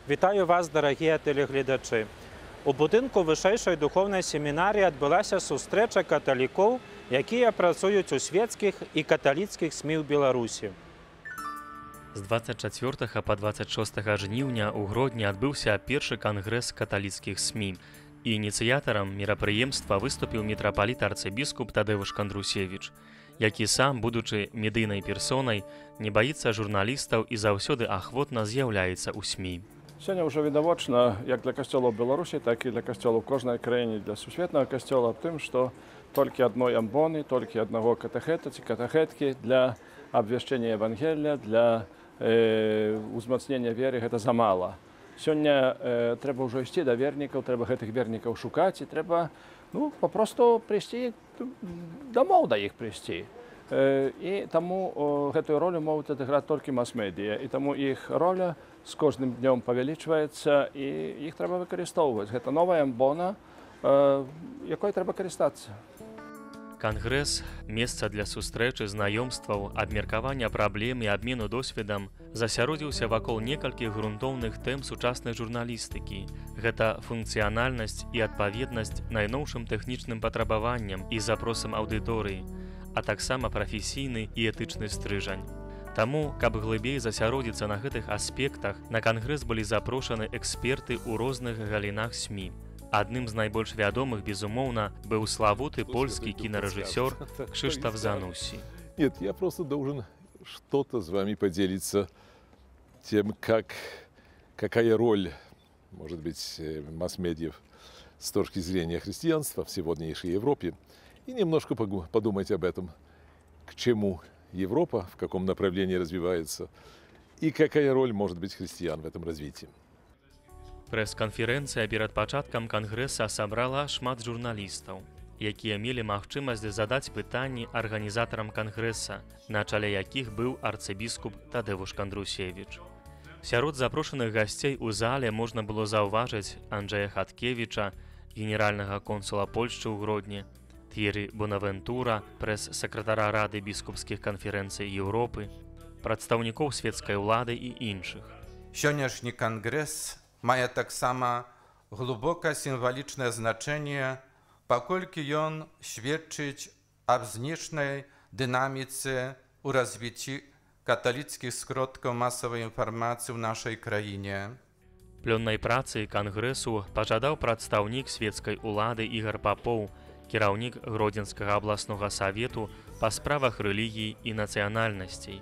Вітаю вас, дарагія тэлегледачы. У будынку вышэйшай духоўнай семінарыі адбылася сустрэча каталікоў, якія працуюць у свецкіх і каталіцкіх СМІ ў Беларусі. З 24 па 26 жніўня ў Гродні адбыўся першы кангрэс каталіцкіх СМІ. І ініцыятарам мерапрыемства выступіў мітрапаліт арцыбіскуп Тадэвуш Кандрусевіч, які сам, будучы медыйнай персонай, не баіцца журналістаў і заўсёды ахвотна з'яўляецца ў СМІ. Сёння ўжо відавочна, як для касцёла ў Беларусі, так і для касцёла ў кожнай краіне, для сусветнага касцёла, аб тым, што толькі адной амбоны, толькі аднаго катэхета ці катэхеткі для абвяшчэння Евангелля, для узмацнення веры гэта замала. Сёння трэба ўжо ісці да вернікаў, трэба гэтых вернікаў шукаць і трэба, ну, папросту прыйсці дамоў, да іх прыйсці. І таму гэтую ролю могуць адыграць толькі мас-медіа, і таму іх роля з кожным днём павялічваецца, і іх трэба выкарыстоўваць. Гэта новая амбона, якой трэба карыстацца. Кангрэс — месца для сустрэчы, знаёмстваў, абмеркавання праблем і абмену досведам, засяродзіўся вакол некалькіх грунтоўных тэм сучаснай журналістыкі. Гэта функцыянальнасць і адпаведнасць найноўшым тэхнічным патрабаванням і запросам аўдыторыі, а таксама прафесійны і этычны стрыжань. Таму, каб глыбей засяродзіцца на гэтых аспектах, на кангрэс былі запрошаны эксперты ў розных галінах СМІ. Адным з найбольш вядомых, безумоўна, быў славуты польскі кінарэжысёр Кшыштаф Занусі. Нет, я просто должен что-то с вами поделиться тем, какая роль, может быть, масс-медиа с точки зрения христианства в сегодняшней Европе, и немножко подумать об этом, к чему Европа, в каком направлении развивается, и какая роль может быть христиан в этом развитии. Прэс-канферэнцыя перад пачаткам кангрэса сабрала шмат журналістаў, якія мелі магчымасць задаць пытанні арганізатарам кангрэса, на чале якіх быў арцыбіскуп Тадэвуш Кандрусевіч. Сярод запрошаных гасцей у зале можна было заўважыць Анджея Хаткевіча, генеральнага консула Польшчы ў Гродні, Т'еры Бонавентура, прэс-сакратара Рады біскупскіх канферэнцый Еўропы, прадстаўнікоў светскай улады і іншых. Сённяшні кангрэс мае таксама глыбока сімвалічнае значэнне, паколькі ён сведчыць аб значнай дынаміцы ў развіцці каталіцкіх сродкаў масавай інфармацыі ў нашай краіне. Плённай працы кангрэсу пажадаў прадстаўнік светскай улады Ігар Папоў, кіраўнік Гродзенскага абласнога савету па справах рэлігій і нацыянальнасцей.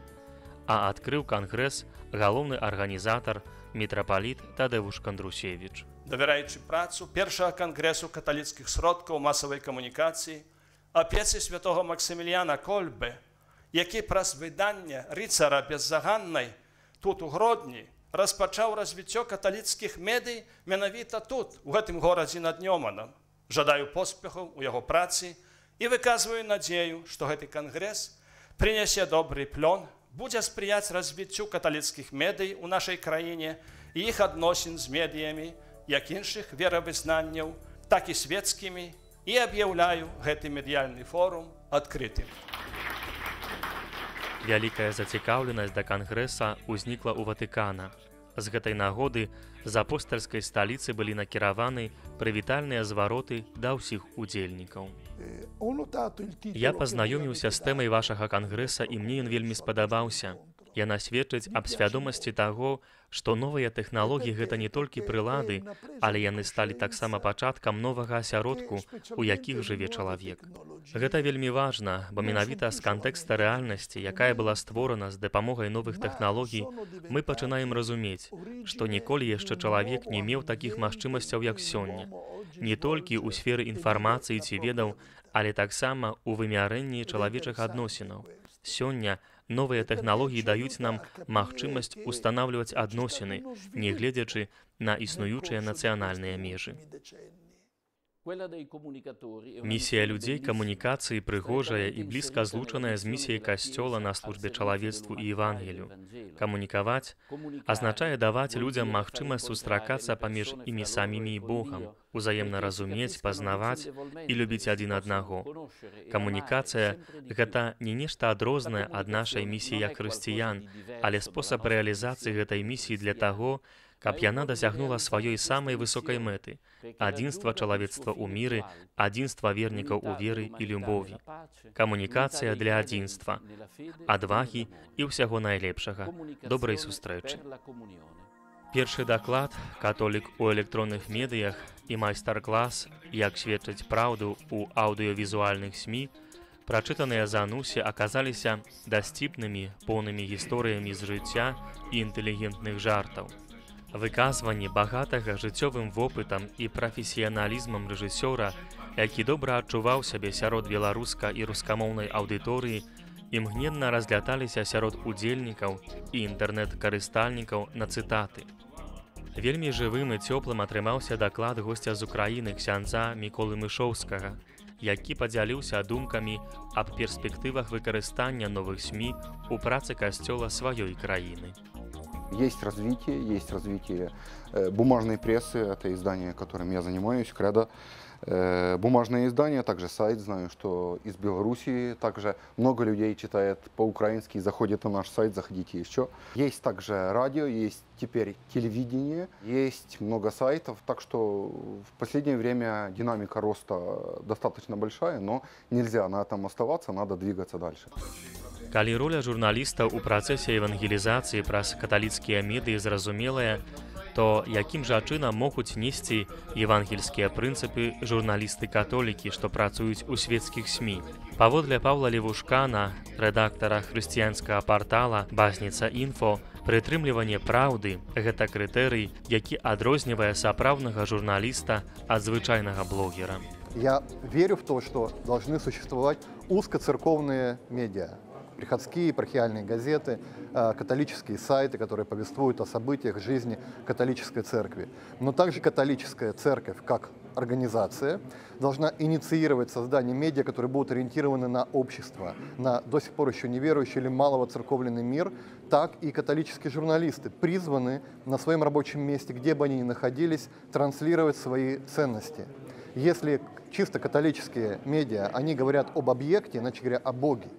А адкрыў кангрэс галоўны арганізатар мітрапаліт Тадэвуш Кандрусевіч. Давяраючы працу першага кангрэсу каталіцкіх сродкаў масавай камунікацыі апецы святого Максіміліяна Кольбе, які праз выданне «Рыцара беззаганнай» тут, у Гродні, распачаў развіццё каталіцкіх медый менавіта тут, у гэтым горадзе над Нёманам. Жадаю поспехаў у яго працы і выказваю надзею, што гэты кангрэс прынясе добры плён, будзе спрыяць развіццю каталіцкіх медый у нашай краіне і іх адносін з медыямі, як іншых веравызнанняў, так і светскімі, і аб'яўляю гэты медыяльны форум адкрытым. Вялікая зацікаўленасць да кангрэса ўзнікла ў Ватыкана. З гэтай нагоды з апостальскай сталіцы былі накіраваны прывітальныя звароты да ўсіх удзельнікаў. Я пазнаёміўся з тэмай вашага кангрэса, і мне ён вельмі спадабаўся. Яна сведчыць аб свядомасці таго, што новыя тэхналогіі — гэта не толькі прылады, але яны сталі таксама пачаткам новага асяродку, у якіх жыве чалавек. Гэта вельмі важна, бо менавіта з кантэкста рэальнасці, якая была створана з дапамогай новых тэхналогій, мы пачынаем разумець, што ніколі яшчэ чалавек не меў такіх магчымасцяў, як сёння. Не толькі ў сферы інфармацыі ці ведаў, але таксама ў вымярэнні чалавечых адносінаў. Сёння новыя тэхналогіі даюць нам магчымасць устанаўліваць адносіны, не гледзячы на існуючыя нацыянальныя межы. Місія людзей камунікацыі прыгожая і блізка злучаная з місіяй Касцёла на службе чалавецтву і Евангелю. Камунікаваць азначае даваць людзям магчымасць сустракацца паміж імі самімі і Богам, узаемна разумець, пазнаваць і любіць адзін аднаго. Камунікацыя — гэта не нешта адрознае ад нашай місіі як хрысціян, але спосаб рэалізацыі гэтай місіі для таго, каб яна дасягнула сваёй самай высокай мэты – адзінства чалавецтва ў міры, адзінства вернікаў у веры і любові. Камунікацыя для адзінства, адвагі і ўсяго найлепшага. Добрай сустрэчы. Першы даклад «Католік у электронных медыях» і майстар-клас «Як сведчыць праўду ў аўдыёвізуальных СМІ», прачытаныя Занусе, аказаліся дасціпнымі, поўнымі гісторыямі з жыцця і інтэлігентных жартаў. Выказванні багатага жыццёвым вопытам і прафесіяналізмам рэжысёра, які добра адчуваў сябе сярод беларуска і рускамоўнай аўдыторыі, імгненна разляталіся сярод удзельнікаў і інтэрнэт-карыстальнікаў на цытаты. Вельмі жывым і цёплым атрымаўся даклад госця з Украіны ксяндза Міколы Мышоўскага, які падзяліўся думкамі аб перспектывах выкарыстання новых СМІ ў працы касцёла сваёй краіны. Есть развитие бумажной прессы, это издание, которым я занимаюсь, «Кредо». Бумажное издание, также сайт, знаю, что из Белоруссии также много людей читает по-украински, заходит на наш сайт, заходите еще. Есть также радио, есть теперь телевидение, есть много сайтов, так что в последнее время динамика роста достаточно большая, но нельзя на этом оставаться, надо двигаться дальше. Калі роля журналістаў у працэсе евангелізацыі праз каталіцкія медыі зразумелая, то якім жа чынам могуць несці евангельскія прынцыпы журналісты-католікі, што працуюць у светскіх СМІ? Паводле Паўла Левушкана, рэдактара хрысціянскага партала «Базніца інфо», прытрымліванне праўды – гэта крытэрый, які адрознівае сапраўднага журналіста ад звычайнага блогера. Я верю в то, что должны существовать узкоцерковные медиа. Приходские, епархиальные газеты, католические сайты, которые повествуют о событиях жизни католической церкви. Но также католическая церковь, как организация, должна инициировать создание медиа, которые будут ориентированы на общество, на до сих пор еще неверующий или маловоцерковленный мир, так и католические журналисты призваны на своем рабочем месте, где бы они ни находились, транслировать свои ценности. Если чисто католические медиа, они говорят об объекте, иначе говоря, о Боге,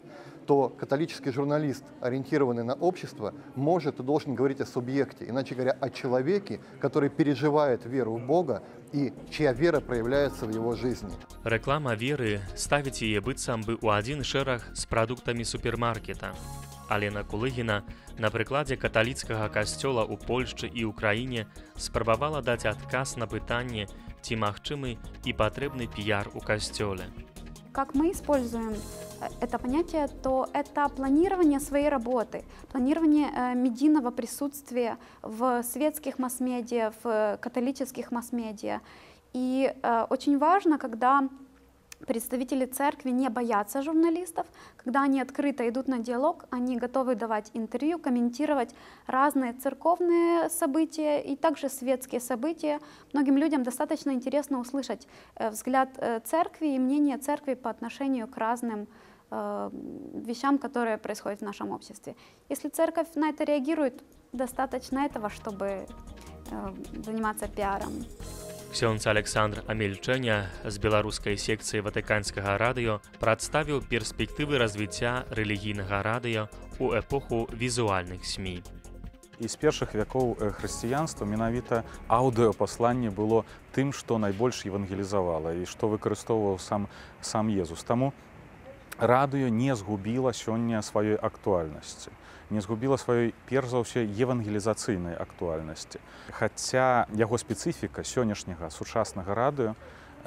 то католический журналист, ориентированный на общество, может и должен говорить о субъекте, иначе говоря, о человеке, который переживает веру в Бога и чья вера проявляется в его жизни. Рэклама веры ставіць яе быццам бы ў адзін шэраг з прадуктамі супермаркета. Алена Кулыгіна на прыкладзе каталіцкага касцёла ў Польшчы і Украіне спрабавала даць адказ на пытанне, ці магчымы і патрэбны піяр у касцёле. Как мы используем это понятие, то это планирование своей работы, планирование медийного присутствия в светских масс-медиа, в католических масс-медиа. И очень важно, когда представители церкви не боятся журналистов, когда они открыто идут на диалог, они готовы давать интервью, комментировать разные церковные события и также светские события. Многим людям достаточно интересно услышать взгляд церкви и мнение церкви по отношению к разным вещам, которые происходят в нашем обществе. Если церковь на это реагирует, достаточно этого, чтобы заниматься пиаром. Ксёндз Александр Амельчэня з беларускай секцыі Ватыканскага радыё прадставіў перспектывы развіцця рэлігійнага радыё ў эпоху візуальных СМІ. І з першых вякоў хрысціянства менавіта аўдыёпасланне было тым, што найбольш евангелізавала і што выкарыстоўваў сам Езус. Таму радыё не згубіла сёння сваёй актуальнасці, не згубіла сваёй, перш за ўсё, евангелізацыйнай актуальнасці. Хаця яго спецыфіка сённяшняга сучаснага радыё,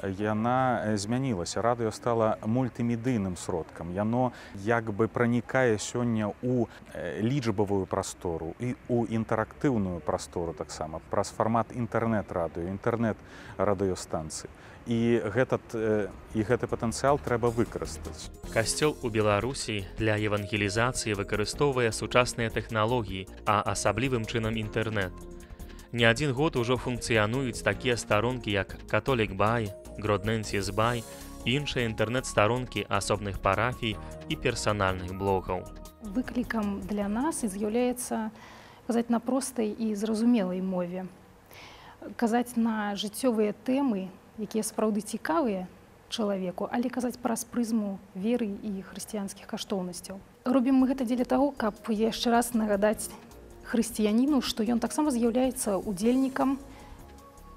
яна змянілася. Радыё стала мультымедыйным сродкам. Яно як бы пранікае сёння ў лічбавую прастору і ў інтэрактыўную прастору таксама, праз фармат інтэрнэт-радыё, інтэрнэт-радыёстанцыі. І гэты патэнцыял трэба выкарыстаць. Касцёл у Беларусі для евангелізацыі выкарыстоўвае сучасныя тэхналогіі, а асаблівым чынам інтэрнэт. Не адзін год ужо функцыянуюць такія старонкі, як «Католік Бай», «Гродненсіс Бай», іншыя інтэрнэт-старонкі асобных парафій і персанальных блогаў. Выклікам для нас і з'яўляецца казаць на простай і зразумелай мове, казаць на жыццёвыя тэмы, якія сапраўды цікавыя чалавеку, але казаць праз прызму веры і хрысціянскіх каштоўнасцяў. Робім мы гэта дзеля таго, каб яшчэ раз нагадаць хрысціяніну, што ён таксама з'яўляецца удзельнікам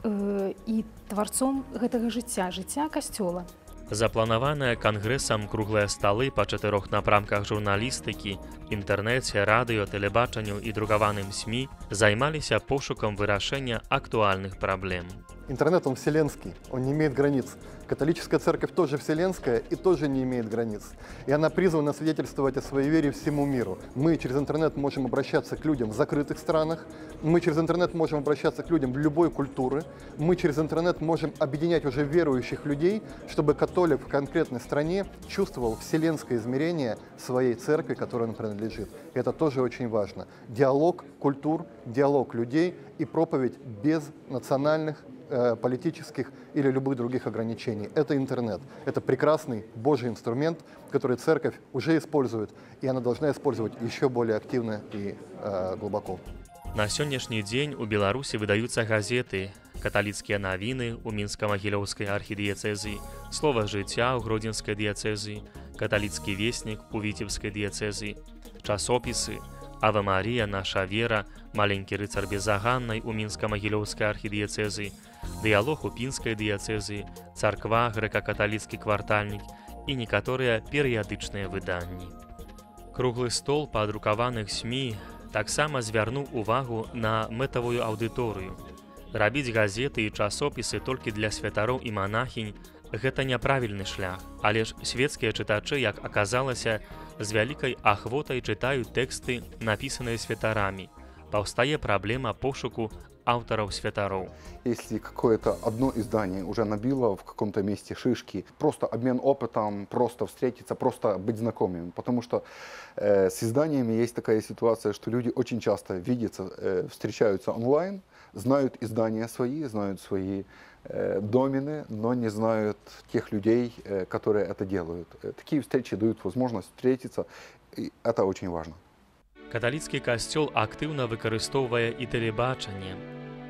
і тварцом гэтага жыцця, жыцця касцёла. Запланаваныя кангрэсам круглыя сталы па чатырох напрамках журналістыкі, інтэрнэце, радыё, тэлебачанню і друкаваным СМІ займаліся пошукам вырашэння актуальных праблем. Интернет, он вселенский, он не имеет границ. Католическая церковь тоже вселенская и тоже не имеет границ. И она призвана свидетельствовать о своей вере всему миру. Мы через интернет можем обращаться к людям в закрытых странах, мы через интернет можем обращаться к людям любой культуры, мы через интернет можем объединять уже верующих людей, чтобы католик в конкретной стране чувствовал вселенское измерение своей церкви, которой он принадлежит. И это тоже очень важно. Диалог культур, диалог людей и проповедь без национальных, политических или любых других ограничений. Это интернет. Это прекрасный Божий инструмент, который церковь уже использует, и она должна использовать еще более активно и глубоко. На сённяшні дзень у Беларусі выдаюцца газеты «Каталіцкія навіны» ў Мінска-Магілёўскай архідыяцэзіі, «Слова жыцця» ў Гродзенскай дыяцэзіі, «Каталіцкі веснік» у Віцебскай дыяцэзіі, часопісы «Аве Марія, наша вера», «Маленькі рыцар беззаганнай» у Мінска-Магілёўскай архідыяцэзіі, «Дыялог» у Пінскай дыяцэзіі, «Царква», «Грэка-каталіцкі квартальнік» і некаторыя перыядычныя выданні. Круглы стол па друкаваных СМІ таксама звярнуў увагу на мэтавую аўдыторыю. Рабіць газеты і часопісы толькі для святароў і манахінь гэта няправільны шлях, але ж светскія чытачы, як аказалася, з вялікай ахвотай чытаюць тэксты, напісаныя святарамі. Паўстае праблема пошуку аўтараў святароў. Если какое-то одно издание уже набило в каком-то месте шишки, просто обмен опытом, просто встретиться, просто быть знакомыми. Потому что с изданиями есть такая ситуация, что люди очень часто видятся, встречаются онлайн, знают издания свои, знают свои домены, но не знают тех людей, которые это делают. Такие встречи дают возможность встретиться, и это очень важно. Каталіцкі касцёл актыўна выкарыстоўвае і тэлебачанне.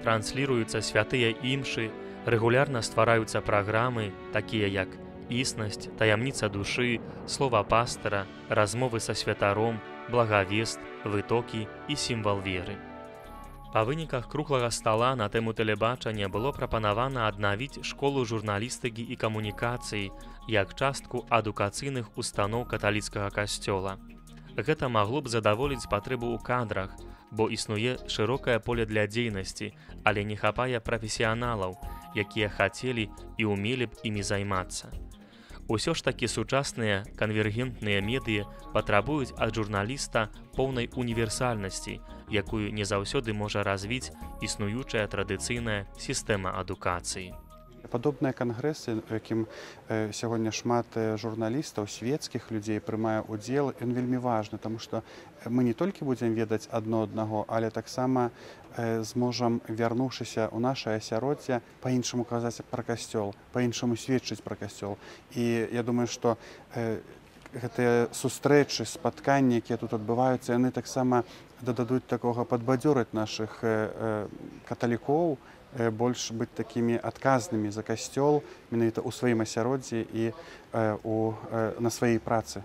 Трансліруюцца святыя імшы, рэгулярна ствараюцца праграмы, такія як «Існасць», «Таямніца душы», «Слова пастара», «Размовы са святаром», «Благавест», «Вытокі» і «Сімвал веры». Па выніках круглага стала на тэму тэлебачання было прапанавана аднавіць школу журналістыкі і камунікацыі як частку адукацыйных устаноў каталіцкага касцёла. Гэта магло б задаволіць патрэбу ў кадрах, бо існуе шырокае поле для дзейнасці, але не хапае прафесіяналаў, якія хацелі і ўмелі б імі займацца. Усё ж такі сучасныя канвергентныя медыі патрабуюць ад журналіста поўнай універсальнасці, якую не заўсёды можа развіць існуючая традыцыйная сістэма адукацыі. Падобныя кангрэсы, у якім сягоння шмат журналістаў, светскіх людзей прымае ўдзел, ён вельмі важны, таму што мы не толькі будзем ведаць адно аднаго, але таксама зможам, вярнуўшыся ў наша асяроддзе, па-іншаму казаць пра касцёл, па-іншаму сведчыць пра касцёл. І я думаю, што гэтыя сустрэчы, спатканні, якія тут адбываюцца, яны таксама дададуць такога, падбадзёраць нашых каталікоў, больш быць такімі адказнымі за касцёл менавіта ў сваім асяроддзі і на сваёй працы.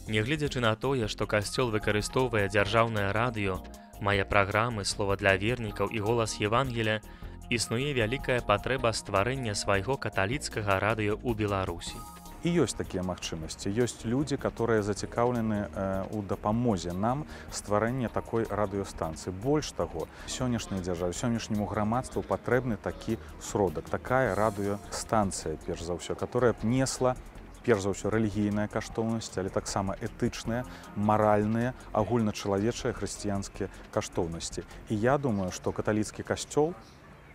Нягледзячы на тое, што касцёл выкарыстоўвае дзяржаўнае радыё, мае праграмы «Слова для вернікаў» і «Голас Евангеля», існуе вялікая патрэба стварэння свайго каталіцкага радыё ў Беларусі. І ёсць такія магчымасці. Ёсць людзі, которые зацікаўлены ў дапамозе нам стварэння такой радыёстанцыі. Больш таго, сённяшняй дзяржаве, сённяшняму грамадству патрэбны такі сродак, такая радыёстанцыя, перш за ўсё, которая б несла, перш за ўсё, рэлігійныя каштоўнасці, але таксама этычныя, маральныя, агульначалавечыя хрысціянскія каштоўнасці. І я думаю, што каталіцкі касцёл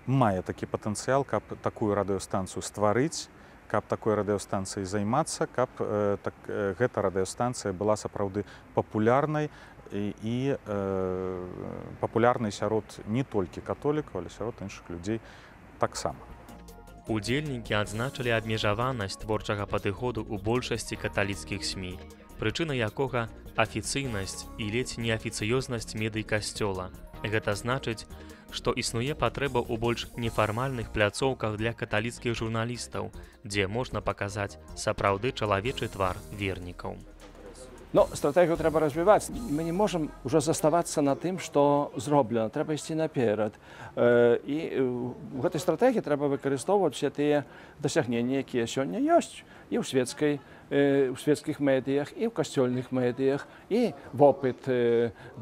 мае такі патэнцыял, каб такую радыёстанцыю стварыць, каб такой радыёстанцыяй займацца, каб гэта радыёстанцыя была сапраўды папулярнай і папулярнай сярод не толькі католікаў, але сярод іншых людзей таксама. Удзельнікі адзначылі абмежаванасць творчага падыходу ў большасці каталіцкіх СМІ, прычына якога афіцыйнасць і ледзь неафіцыёзнасць медый касцёла. Гэта значыць, што існуе патрэба ў больш нефармальных пляцоўках для каталіцкіх журналістаў, дзе можна паказаць сапраўды чалавечы твар вернікаў. Ну, стратэгію трэба развіваць. Мы не можам ужо заставацца на тым, што зроблена. Трэба ісці наперад. І ў гэтай стратэгіі трэба выкарыстоўваць усе тыя дасягненні, якія сёння ёсць і ў светскіх медыях, і ў касцёльных медыях, і вопыт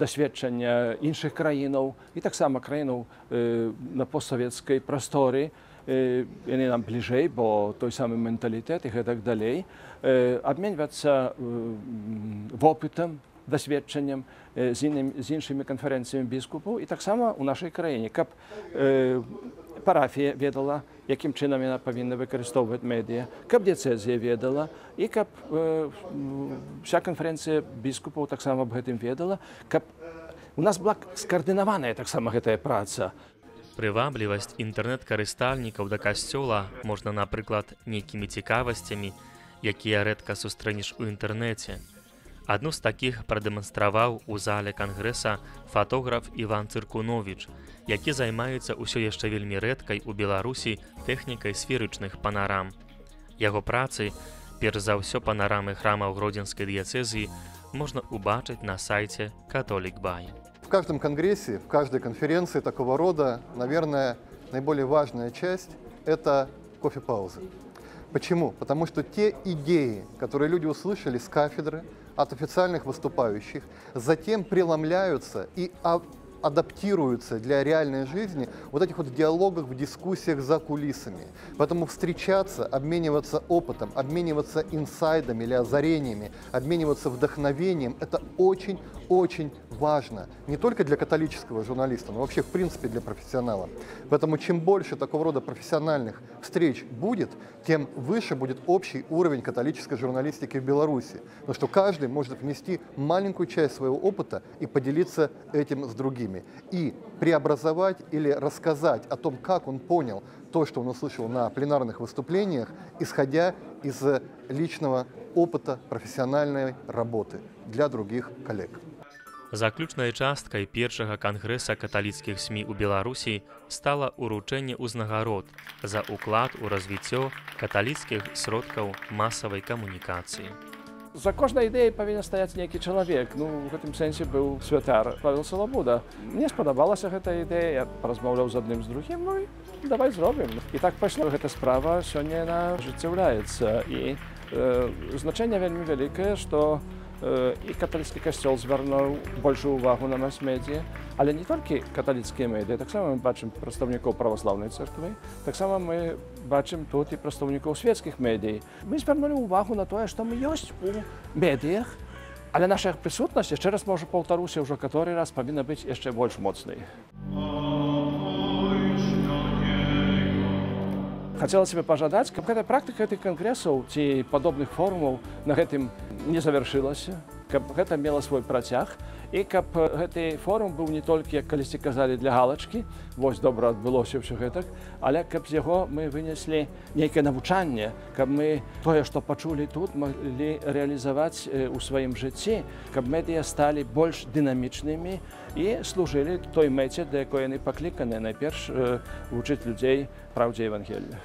дасведчання іншых краінаў, і таксама краінаў на постсавецкай прасторы. Яны нам бліжэй, бо той самы менталітэт і гэтак далей, абменьвацца вопытам, дасведчаннем з іншымі канферэнцыямі біскупаў і таксама ў нашай краіне, каб парафія ведала, якім чынам яна павінна выкарыстоўваць медыа, каб дыяцэзія ведала і каб вся канферэнцыя біскупаў таксама аб гэтым ведала, каб у нас была скаардынаваная таксама гэтая праца. Прываблівасць інтэрнэт-карыстальнікаў да касцёла можна, напрыклад, нейкімі цікавасцямі, якія рэдка сустрэнеш у інтэрнэце. Адну з такіх прадэманстраваў у зале кангрэса фатограф Іван Цыркуновіч, які займаецца ўсё яшчэ вельмі рэдкай у Беларусі тэхнікай сферычных панарам. Яго працы, перш за ўсё панарамы храмаў Гродзенскай дыяцэзіі, можна ўбачыць на сайце «Католік-бай». В каждом конгрессе, в каждой конференции такого рода, наверное, наиболее важная часть – это кофе-паузы. Почему? Потому что те идеи, которые люди услышали с кафедры, от официальных выступающих, затем преломляются и адаптируются для реальной жизни вот этих вот диалогах, в дискуссиях за кулисами. Поэтому встречаться, обмениваться опытом, обмениваться инсайдами или озарениями, обмениваться вдохновением – это очень-очень важно. Не только для католического журналиста, но вообще в принципе для профессионала. Поэтому чем больше такого рода профессиональных встреч будет, тем выше будет общий уровень католической журналистики в Беларуси. Потому что каждый может внести маленькую часть своего опыта и поделиться этим с другими. И преобразовать или рассказать о том, как он понял то, что он услышал на пленарных выступлениях, исходя из личного опыта профессиональной работы для других коллег. Заключнай часткай першага кангрэса каталіцкіх СМІ ў Беларусі стала ўручэнне ўзнагарод за ўклад у развіццё каталіцкіх сродкаў масавай камунікацыі. За кожнай ідэяй павінен стаяць нейкі чалавек. Ну, у гэтым сэнсе быў святар Павел Салабуда. Мне спадабалася гэта ідэя, я паразмаўляў з адным, з другім, ну і давай зробім. І так пайшло. Гэта справа сёння яна ажыццяўляецца. І значэнне вельмі вялікае, што і каталіцкі касцёл звярнуў большую увагу на мас-медіа, але не толькі каталіцкія медіа, таксама мы бачым прадстаўнікоў праваслаўнай царквы, таксама мы бачым тут і прадстаўнікоў светскіх медій. Мы звярнулі увагу на тое, што мы ёсць у медіях, але наша прысутнасць, яшчэ раз можа паўтаруся ўжо каторы раз, павінна быць яшчэ больш моцнай. Хацелася бы пажадаць, каб гэтая практыка гэтых кангрэсаў ці падобных форумаў на гэтым не завяршылася, каб гэта мела свой працяг і каб гэты форум быў не толькі, як калісьці казалі, для галачкі, вось добра адбылося ўсё гэтак, але каб з яго мы вынеслі нейкае навучанне, каб мы тое, што пачулі тут, маглі рэалізаваць у сваім жыцці, каб медыа сталі больш дынамічнымі і служылі той мэце, да якой яны пакліканы, найперш вучыць людзей праўдзе Евангелія.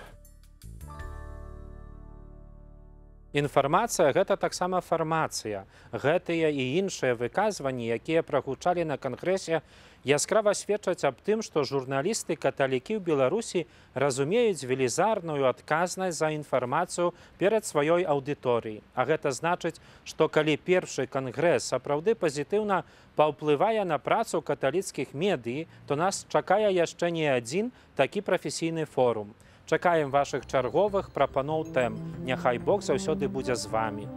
Інфармацыя гэта таксама фармацыя. Гэтыя і іншыя выказванні, якія прагучалі на кангрэсе, яскрава сведчаць аб тым, што журналісты каталікі ў Беларусі разумеюць велізарную адказнасць за інфармацыю перад сваёй аўдыторыяй. А гэта значыць, што калі першы кангрэс сапраўды пазітыўна паўплывае на працу каталіцкіх медый, то нас чакае яшчэ не адзін такі прафесійны форум. Чакаем вашых чарговых прапаноў тэм. Няхай Бог заўсёды будзе з вамі.